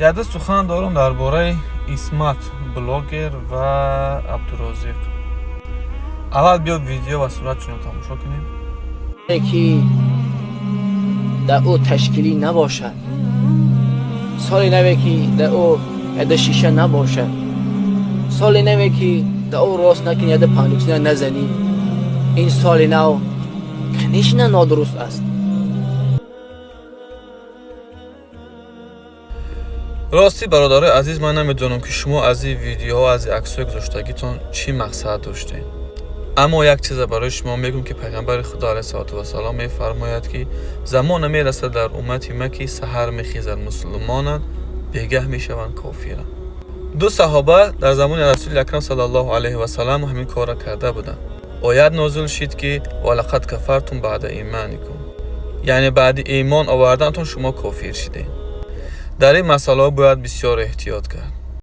Якду сухан дорам дар бораи Исмат блогер ва Абдурозиқ. Аввал биё видео ва суратшонро тамошо кунем. Ки дар ӯ ташкилӣ набошад, соли наве ки дар ӯ яда шиша набошад, соли наве ки дар ӯ рост накунӣ, яда пануксина назанӣ, ин соли нав, конечно, нодуруст аст. Ростӣ, бародарои азиз, ман намедонам, ки шумо аз ин видеоҳо, аз ин аксҳои гузоштагитон чӣ мақсад доштед, аммо як чиза барои шумо мегӯм, ки пайғамбари худо алайҳиссалоту вассалом мефармояд, ки замоне мерасад дар уммати ма, ки саҳар мехезад мусулмонанд, бегаҳ мешаванд кофиранд. Ду саҳоба дар замони расули акрам саллаллоҳу алайҳи васаллам ҳамин корро карда буданд. Оят нозил шид, ки валақад кафартум баъда иманикум, яъне баъди имон оварданатон шумо кофир шидед. Дар ин масъалаҳо бояд бисёр эҳтиёт кард.